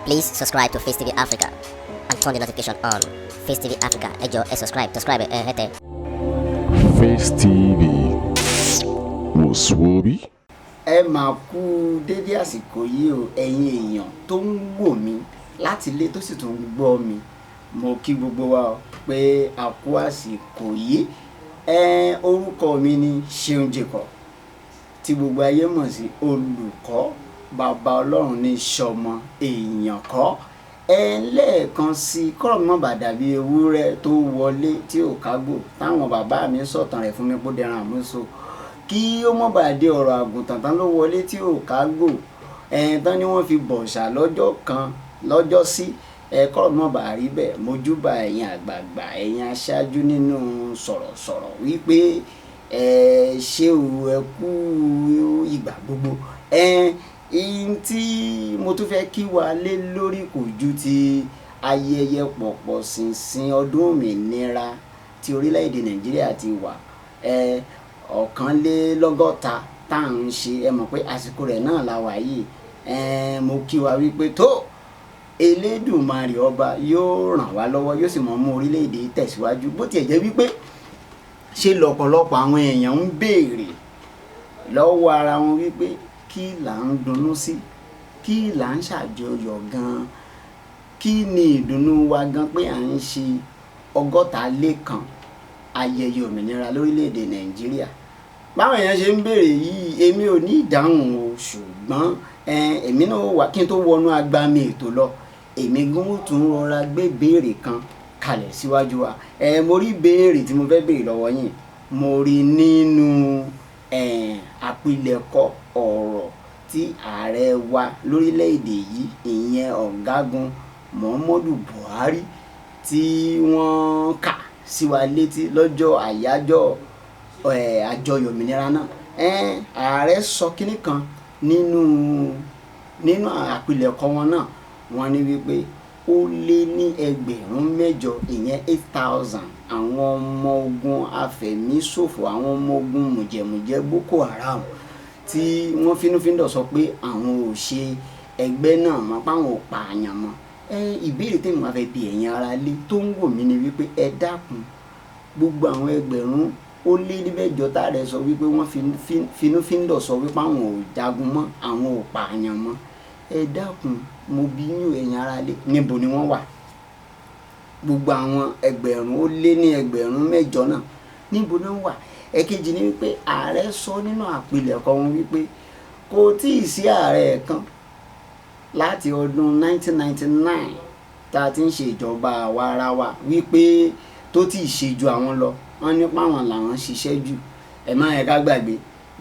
Please subscribe to Face TV Africa and turn the notification on. Face TV Africa, ẹ jọ̀ọ́, ẹ subscribe, subscribe ẹ hẹ́tẹ̀. Face TV wò sùwòbí. Ẹ máa kú dédé àsìkò yìí o, ẹ̀yin èèyàn tó ń wò mí láti ilé tó sì tún ń gbọ́ mi. Mo kí gbogbo wa o pé a kú àsìkò yìí. Ẹ orúkọ mi ni Ṣeun Jacob, tí gbogbo ayé mọ̀ sí olùkọ́ bàbá Ọlọ́run ní sọmọ èèyàn kọ́. Ẹ lẹ́ẹ̀kan sí, kọ́rọ̀ mọ́ bà dàbí ewúrẹ́ tó wọlé tí ò kágbò, táwọn bàbá mi sọ̀tàn rẹ̀ fún mi kó dẹran àmúso, kí ó mọ̀ bá dé ọ̀rọ̀ àgùntàn tán ló wọlé tí ò kágbò ẹ̀ tán ni wọ́n fi bọ̀ṣà lọ́jọ́ kan lọ́jọ́ sí. Ẹ kọ́rọ̀ mọ́ bá rí bẹ́ẹ̀. Mojúbà ẹ̀yin àgbààgbà, ẹ̀yin aṣáájú nínú sọ̀rọ̀sọ̀rọ̀, wípé ẹ ṣé o, ẹ kú ìgbà gbogbo. Ẹ ihun tí mo tún fẹ́ kí wa lé lórí kò ju ti ayẹyẹ pọ̀pọ̀ ṣìnṣìn ọdún òmìnira tí orílẹ̀-èdè Nàìjíríà ti wà ẹ 61 tá à ń ṣe. Ẹ mọ̀ pé àsìkò rẹ̀ náà la wà yìí. Ẹ mo kí wa wípé tó Elédùmarè ọba yóò ràn wá lọ́wọ́, yóò sì mọ̀ mú orílẹ̀-èdè tẹ̀síwájú. Bó tiẹ̀ jẹ́ wípé ṣe lọ́pọ̀lọpọ̀ àwọn èèyàn ń béèrè lọ́wọ́ ara wọn wípé kí là ń dunnú sí, kí là ń ṣàjọyọ̀ gan-an, kí ni ìdùnnú wa gan pé à ń ṣe 61 ayẹyẹ òmìnira lórílẹ̀‐èdè Nàìjíríà. Báwọn èèyàn ṣe ń béèrè yìí, èmi ò ní ìdáhùn o, ṣùgbọ́n èmi náà wà kí n tó wọnú agbami ètò lọ, èmi gan ó tún rọra gbé béèrè kan kalẹ̀ síwájú wa. Mo rí béèrè tí mo fẹ́ béèrè lọ́wọ́ yín, mo rí nínú àpilẹ̀kọ ọ̀rọ̀ tí ààrẹ wa lórílẹ̀‐èdè yìí, ìyẹn Ọ̀gágun Muhammadu Buhari, tí wọ́n kà sí wa létí lọ́jọ́ àyájọ́ àjọyọ̀ òmìnira náà. Ààrẹ sọ kínní kan nínú àpilẹ̀kọ wọn náà. Wọ́n ní wípé ó lé ní 8,000, ìyẹn 8,000, àwọn ọmọ ogun afẹ̀míṣòfò, àwọn ọmọ ogun mùjẹ̀mùjẹ̀ Boko Haram, tí wọ́n fínúfíndọ̀ sọ pé àwọn ò ṣe ẹgbẹ́ náà mọ́, páwọn ò pààyàn mọ́. Ìbéèrè tí mo máa fẹ́ bi ẹ̀yin ará ilé tó ń wò mí ni wípé, ẹ dákun, gbogbo àwọn 8,000 táàrẹ sọ wípé wọ́n finúfíndọ̀ sọ wípé àwọn ò jagun mọ́, àwọn ò pààyàn mọ́, ẹ dákun, mo bi yín, ẹ̀yin ará ilé, níbo ni wọ́n wà? Gbogbo àwọn 8,000 náà, níbo ni wọ́n wà? Ẹ̀kejì ni wípé ààrẹ sọ nínú àpilẹ̀kọ wọn wípé kò tí ì sí ààrẹ kan láti ọdún 1999 tá a ti ń ṣe ìjọba àwa ara wa wípé tó tí ì ṣe ju àwọn lọ. Wọ́n ní páwọn làwọn ṣiṣẹ́ jù. Ẹ má yẹ ká gbàgbé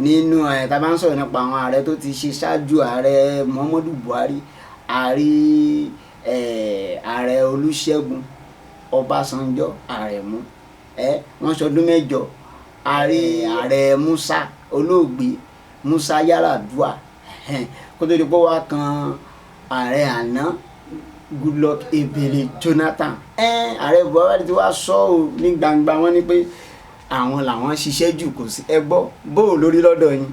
nínú ẹ̀ tá a bá ń sọ̀rọ̀ nípa àwọn ààrẹ tó ti ṣe ṣáájú ààrẹ Muhammadu Buhari, ààrẹ ààrẹ Olúṣẹ́gun Ọbásanjọ́ Àrẹ̀mú, wọ́n ṣọdún 8. Ààrẹ Musa, olóògbé Musa Yar'Adua, kó tó di pé wá kan ààrẹ àná Goodluck Ebele Jonathan. Ààrẹ Buhari ti wá sọ ọ́ ní gbangba, wọ́n ní pé àwọn làwọn ṣiṣẹ́ jù, kò sí. Ẹ gbọ́, bó o lórí lọ́dọ̀ yín,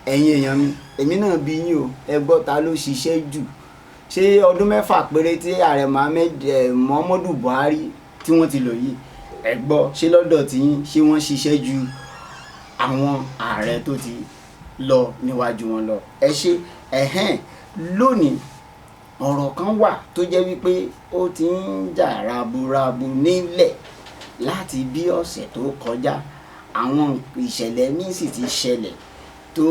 ẹ̀yin èèyàn mi, èmi náà bí yín o. Ẹ gbọ́, ta ló ṣiṣẹ́ jù? Ṣé ọdún 6 péré tí ààrẹ Muhammadu Buhari tí wọ́n ti lò yìí? Ẹ gbọ́, ṣé lọ́dọ̀ tiyín, ṣé wọ́n ṣiṣẹ́ ju àwọn ààrẹ tó ti lọ níwájú wọn lọ? Ẹ ṣe ẹ̀hẹ́n. Lónìí, ọ̀rọ̀ kan wà tó jẹ́ wípé ó ti ń jà raburabu nílẹ̀ láti bí ọ̀sẹ̀ tó kọjá. Àwọn ìṣẹ̀lẹ̀ míì sì ti ṣẹlẹ̀ tó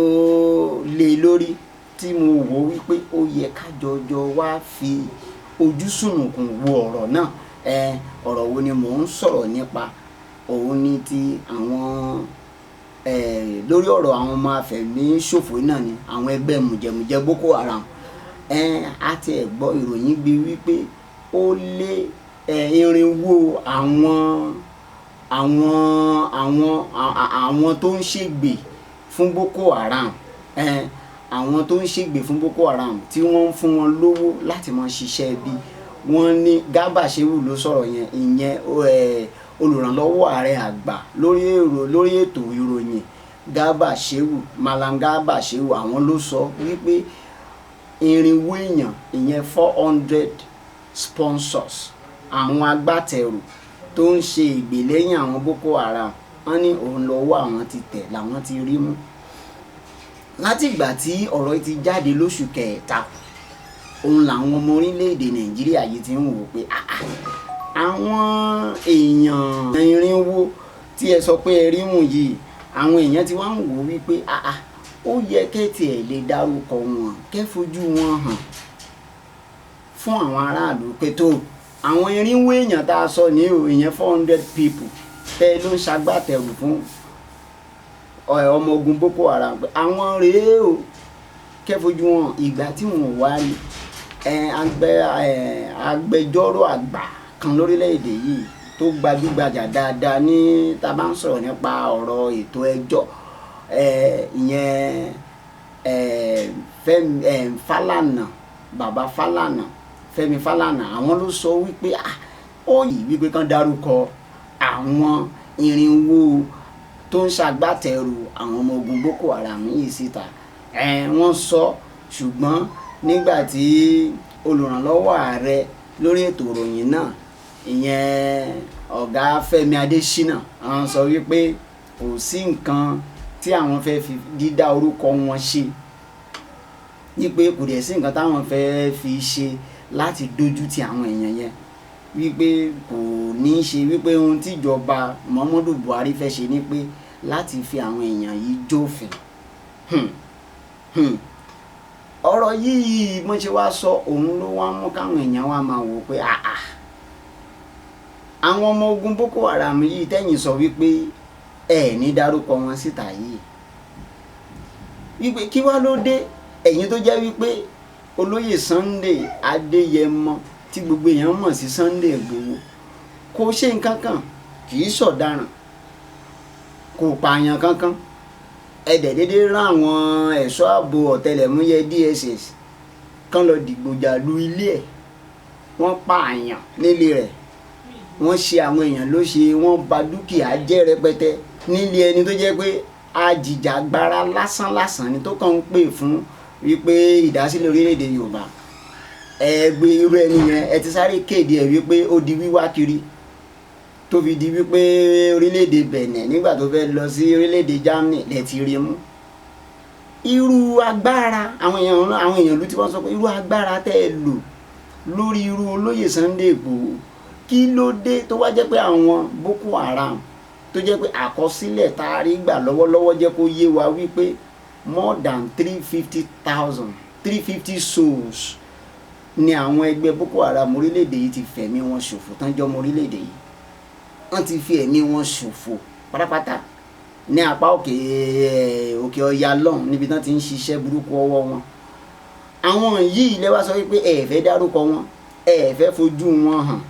lé lórí tí mo wò wípé ó yẹ ká jọjọ wá fi ojú sùnùkùn wo ọ̀rọ̀ náà. Ọ̀rọ̀ wo ni mò ń sọ̀rọ̀ nípa? Òun ni ti àwọn lórí ọ̀rọ̀ àwọn ọmọ afẹ̀míṣòfò náà ni, àwọn ẹgbẹ́ mùjẹ̀mùjẹ̀ Boko Haram. A ti ẹ̀ gbọ́ ìròyìn gbé wípé ó lé 400 àwọn tó ń ṣègbè fún Boko Haram, àwọn tó ń ṣègbè fún Boko Haram tí wọ́n ń fún wọn lówó láti máa ṣiṣẹ́ bí wọ́n ní. Garba Shehu ló sọ̀rọ̀ yẹn, ìyẹn olùrànlọ́wọ́ ààrẹ àgbà lórí èrò lórí ètò ìròyìn, Garba Shehu, Malam Garba Shehu. Àwọn ló sọ wípé 400 èèyàn, ìyẹn 400 sponsors, àwọn agbátẹrù tó ń ṣe ìgbèlẹ́yìn àwọn Boko Haram. Wọ́n ní òun lọ́wọ́ àwọn ti tẹ̀, làwọn ti rí mú. Látìgbà tí ọ̀rọ̀ yìí ti jáde lóṣù kẹta, òun làwọn ọmọ orílẹ̀-èdè Nàìjíríà yìí ti ń wò pé àwọn èèyàn 400 tí ẹ sọ pé ẹ rí mú yìí, àwọn èèyàn ti wá ń wò wípé ó yẹ kẹ́tì ẹ̀ lè dárúkọ wọn, kẹ́ fojú wọn hàn fún àwọn aráàlú pé tó àwọn 400 èèyàn tá a sọ ní o, ìyẹn 400 people tẹ́ ló ń ṣagbátẹrù fún ọmọ ogun Boko Haram, pé àwọn rèé o, kẹ́ fojú wọn. Ìgbà tí wọn ò wá rí agbẹjọ́rò àgbà kan lórílẹ̀‐èdè yìí tó gbajúgbajà dáadáa ní tá a bá ń sọ̀rọ̀ nípa ọ̀rọ̀ ètò ẹjọ́, ìyẹn Fẹ́mi Fálànà, bàbá Fálànà, Fẹ́mi Fálànà, àwọn ló sọ wípé ó yìí wípé kán dárúkọ àwọn 400 tó ń ṣagbátẹrù àwọn ọmọ ogun Boko Haram yìí síta. Wọ́n sọ, ṣùgbọ́n nígbà tí olùrànlọ́wọ́ ààrẹ lórí ètò ìròyìn náà, ìyẹn ọ̀gá Fẹ́mi Adésínà, àwọn sọ wípé kò sí nǹkan tí àwọn fẹ́ fi dídá orúkọ wọn ṣe, wípé kò dẹ̀ sí nǹkan táwọn fẹ́ fi ṣe láti dojú ti àwọn èèyàn yẹn, wípé kò ní í ṣe, wípé ohun tíjọba Muhammadu Buhari fẹ́ ṣe ni pé láti fi àwọn èèyàn yìí jófin. Ọ̀rọ̀ yìí mo ṣe wá sọ, òun ló wá mú káwọn èèyàn wá máa wò pé àwọn ọmọ ogun Boko Haram yìí tẹ́yìn sọ wípé ẹ ní dárúkọ wọn síta yìí, wípé kí wá ló dé ẹ̀yin tó jẹ́ wípé olóyè Sunday Adéyẹmọ tí gbogbo èèyàn mọ̀ sí Sunday Igboho kò ṣe nǹkan kan, kì í ṣọ̀daràn, kò pààyàn kankan, ẹ dẹ̀ déédéé rán àwọn ẹ̀ṣọ́ ààbò ọ̀tẹlẹ̀múyẹ́ DSS kán lọ dìgbòjà lu ilé ẹ̀, wọ́n pààyàn nílé rẹ̀, wọ́n ṣe àwọn èèyàn ló ṣe, wọ́n bà dúkìá jẹ́ rẹpẹtẹ nílé ẹni tó jẹ́ pé ajìjàgbara lásán lásán ni tó kàn ń pè fún wípé ìdásílẹ̀ orílẹ̀-èdè Yorùbá. Ẹ gbé irú ẹni yẹn, ẹ ti sáré kéde ẹ wípé ó di wíwá kiri, tó fi di wípé orílẹ̀-èdè Benin nígbà tó fẹ́ lọ sí orílẹ̀-èdè Germany lẹ ti rí mú. Irú agbára àwọn èèyàn ló ti wọ́n sọ pé irú agbára tẹ́ ẹ lò lórí irú olóyè Sunday Igboho, kí ló dé tó wá jẹ́ pé àwọn Boko Haram tó jẹ́ pé àkọsílẹ̀ tá a rí gbà lọ́wọ́lọ́wọ́ jẹ́ kó yé wa wípé more than 350,000, 350 souls ni àwọn ẹgbẹ́ Boko Haram orílẹ̀-èdè yìí ti fẹ̀mí wọn ṣòfò tán jọmọ orílẹ̀-èdè yìí. Wọ́n ti fi ẹ̀mí wọn ṣòfò pátápátá ní apá òkè Ọya lọ́hùn níbi tán ti ń ṣiṣẹ́ burúkú ọwọ́ wọn. Àwọn yìí lẹ wá sọ wípé ẹ fẹ́ dárúkọ wọn, ẹ fẹ́ fojú wọn hàn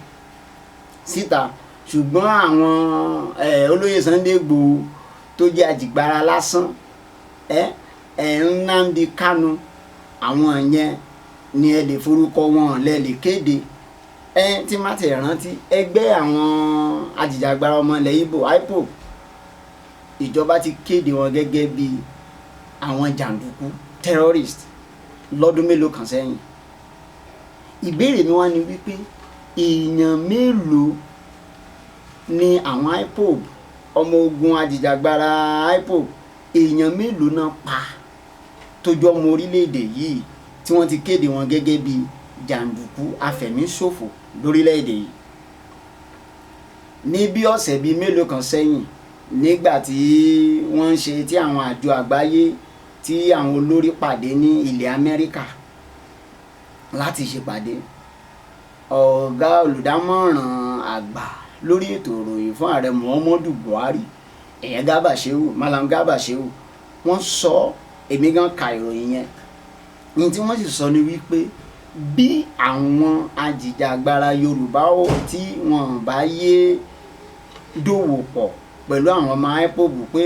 síta, ṣùgbọ́n àwọn olóyè Sunday Igboho tó jẹ́ ajìgbara lásán, Nnamdi Kanu, àwọn yẹn ni ẹ lè forúkọ wọn lẹ lè kéde. Tí má ti rántí ẹgbẹ́ àwọn ajìjàgbara ọmọ ilẹ̀ Ìgbò IPOB, ìjọba ti kéde wọn gẹ́gẹ́ bí àwọn jàǹdùkú terrorist lọ́dún mélòó kan sẹ́yìn. Ìbéèrè mi wá ni wípé èèyàn mélòó ni àwọn IPOB, ọmọ ogun ajìjàgbara IPOB, èèyàn mélòó náà pa tó jọ ọmọ orílẹ̀-èdè yìí tí wọ́n ti kéde wọn gẹ́gẹ́ bí jàǹdùkú afẹ̀míṣòfò lórílẹ̀-èdè yìí? Ní bí ọ̀sẹ̀ bíi mélòó kan sẹ́yìn, nígbà tí wọ́n ń ṣe tí àwọn àjọ àgbáyé tí àwọn olórí pàdé ní ilẹ̀ Amẹ́ríkà láti ṣèpàdé, ọ̀gá olùdámọ̀ràn àgbà lórí ètò ìròyìn fún ààrẹ Muhammadu Buhari, ìyẹn Garba Shehu, Malam Garba Shehu, wọ́n sọ, èmi gan ka ìròyìn yẹn, ní tí wọ́n sì sọ ni wípé bí àwọn ajìjàgbara Yorùbá tí wọ́n bá yé dòwò pọ̀ pẹ̀lú àwọn ọmọ IPOB pé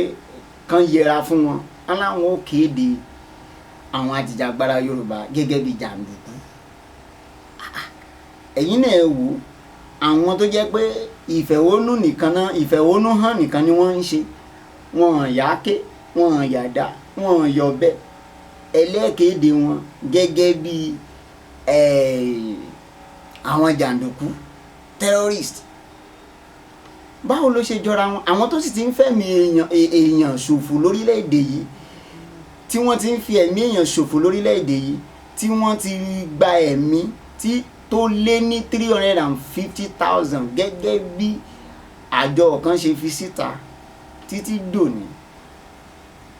kán yẹra fún wọn, aláwọn ó kéde àwọn ajìjàgbara Yorùbá gẹ́gẹ́ bí jàǹdùkú. Ẹ̀yin náà ẹ wò, àwọn tó jẹ́ pé ìfẹ̀hónú nìkan náà, ìfẹ̀hónú hàn nìkan ni wọ́n ń ṣe, wọ́n yà ké, wọ́n yàdá, wọ́n yọ̀bẹ. Ẹlẹ́ẹ̀kéde wọn gẹ́gẹ́ bí àwọn jàǹdùkú, terrorist. Báwo ló ṣe jọra wọn? Àwọn tó sì ti ń fẹ̀mí èèyàn ṣòfò lórílẹ̀‐èdè yìí, tí wọ́n ti ń fi ẹ̀mí èèyàn ṣòfò lórílẹ̀‐èdè yìí, tí wọ́n ti gba ẹ̀mí tí tó lé ní 350,000 gẹ́gẹ́ bí àjọ kan ṣe fi síta, títí dòní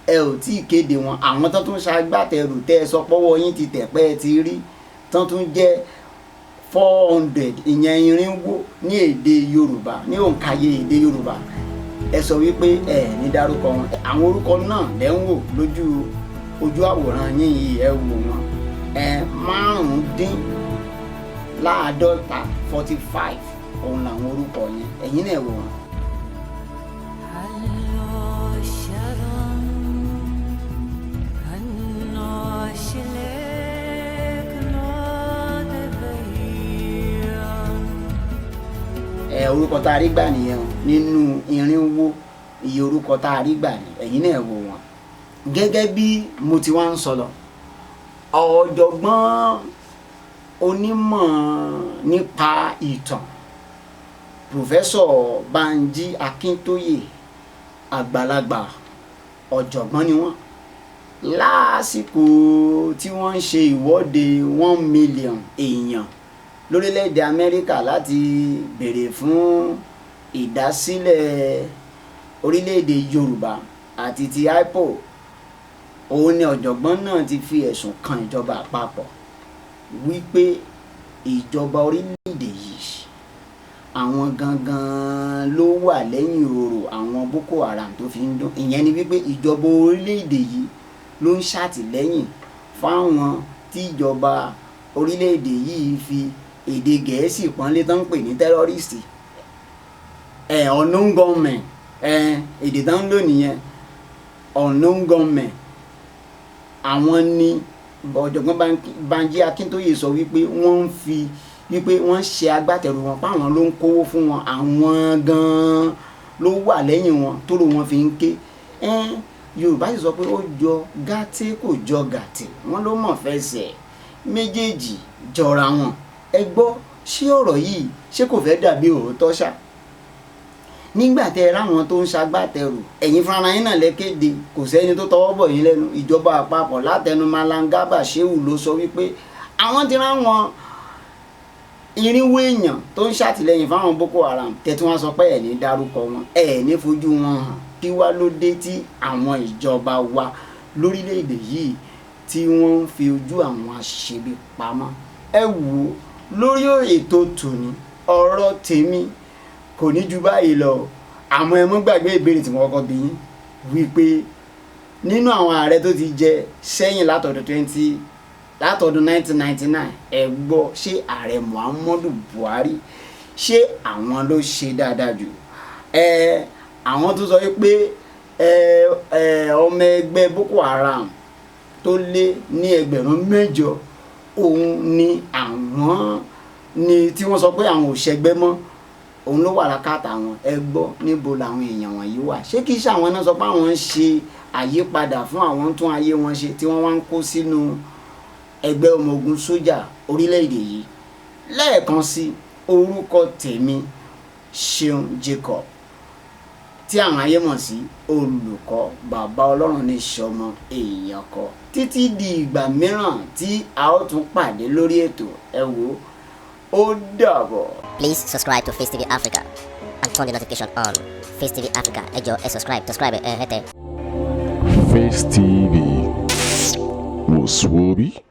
ẹ ò tí ì kéde wọn. Àwọn tó tún ṣagbátẹrù tẹ́ ẹ sọ pọ́wọ́ yín ti tẹ̀ pẹ́ ẹ ti rí tán tún jẹ́ 400, ìyẹn 400 ní èdè Yorùbá, ní òǹkàyé èdè Yorùbá, ẹ sọ wípé ẹ ní dárúkọ wọn. Àwọn orúkọ náà lẹ́ ń wò lójú ojú àwòrán yín yìí, ẹ wò wọn. Ẹ 55, 45, òun làwọn orúkọ yẹn. Ẹ̀yin náà wò wọn. Ẹ orúkọ tá a rí gbà nìyẹn o, nínú 400 iye orúkọ tá a rí gbà ní. Ẹ̀yin náà wò wọ́n. Gẹ́gẹ́ bí mo ti wá ń sọ lọ, ọ̀jọ̀gbọ́n onímọ̀ nípa ìtàn, Professor Banji Akíntóyè, àgbàlagbà ọ̀jọ̀gbọ́n ni wọ́n. Lásìkò tí wọ́n ń ṣe ìwọ́de 1 million èèyàn lórílẹ̀‐èdè Amẹ́ríkà láti béèrè fún ìdásílẹ̀ orílẹ̀‐èdè Yorùbá àti ti IPOB, òun ni ọ̀jọ̀gbọ́n náà ti fi ẹ̀sùn kan ìjọba àpapọ̀ wípé ìjọba orílẹ̀‐èdè yìí, àwọn gangan ló wà lẹ́yìn ọ̀rọ̀ àwọn Boko Haram tó fi ń dún. Ìyẹn ni wípé ìjọba orílẹ̀‐èdè yìí ló ń ṣàtìlẹ́yìn fáwọn tí ìjọba orílẹ̀‐èdè yìí fi èdè Gẹ̀ẹ́sì pọ́nlé tó ń pè ní terrorist, ẹ̀ unknown gunmen. Ẹ̀ èdè tó ń lò nìyẹn, unknown gunmen. Àwọn ni ọ̀jọ̀gbọ́n Banji Akíntóyè sọ wípé wọ́n ń fi wípé wọ́n ń ṣe agbátẹrù wọn, páwọn ló ń kówó fún wọn, àwọn gan-an ló wà lẹ́yìn wọn tó ló wọn fi ń ké. Ẹ́n Yorùbá sì sọ pé ó jọ gàtè, kò jọ gàtè, wọ́n ló mọ̀ fẹsẹ̀ méjèèjì jọra wọn. Ẹ gbọ́, ṣé ọ̀rọ̀ yìí, ṣé kò fẹ́ dàbí òótọ́ ṣá? Nígbà tẹ ẹ ráwọn tó ń ṣagbátẹrù, ẹ̀yin fúnra yín náà lẹ kéde, kò sẹ́ni tó tọwọ́ bọ̀ yín lẹ́nu. Ìjọba àpapọ̀ látẹnu Malam Garba Shehu ló sọ wípé àwọn ti ráwọn 400 èèyàn tó ń ṣàtìlẹ́yìn fáwọn Boko Haram, tẹ̀tún wọn sọ pé ẹ̀ ní dárúkọ wọn, ẹ̀ ní fojú wọn hàn. Kí wá ló dé tí àwọn ìjọba wa lórílẹ̀‐èdè yìí tí wọ́n ń fi ojú àwọn aṣebi pamọ́? Ẹ wò ó, lórí ètò tòní, ọ̀rọ̀ tèmi kò ní ju báyìí lọ. Àmọ́ ẹ mọ́ gbàgbé ìbéèrè tí mo kọ́kọ́ bi yín wípé nínú àwọn ààrẹ tó ti jẹ sẹ́yìn látọdún 1999, ẹ gbọ́, ṣé ààrẹ Muhammadu Buhari, ṣé àwọn ló ṣe dáadáa jù? Ẹ àwọn tó sọ wípé ẹ ẹ ọmọ ẹgbẹ́ Boko Haram tó lé ní 8,000 òun ni àwọn ni tí wọ́n sọ pé àwọn ò ṣẹgbẹ́ mọ́, òun ló wà lákàtà wọn. Ẹ gbọ́, níbo làwọn èèyàn wọ̀nyí wà? Ṣé kìí ṣe àwọn náà sọ pé àwọn ń ṣe àyípadà fún àwọn, tún ayé wọn ṣe, tí wọ́n wá ń kó sínú ẹgbẹ́ ọmọ ogun sójà orílẹ̀-èdè yìí? Lẹ́ẹ̀kan sí, orúkọ tèmi Ṣeun Jacob, tí àwọn ayé mọ̀ sí olùkọ́ bàbá Ọlọ́run ní sọmọ èèyàn kọ. Títí di ìgbà mìíràn tí a ó tún pàdé lórí ètò, ẹ wò ó, dàbọ̀. Please subscribe to Face TV Africa and turn the notification on. Face TV Africa, ẹ jọ̀ọ́, ẹ subscribe, subscribe ẹ hẹ́tẹ̀. Face TV was Swoby.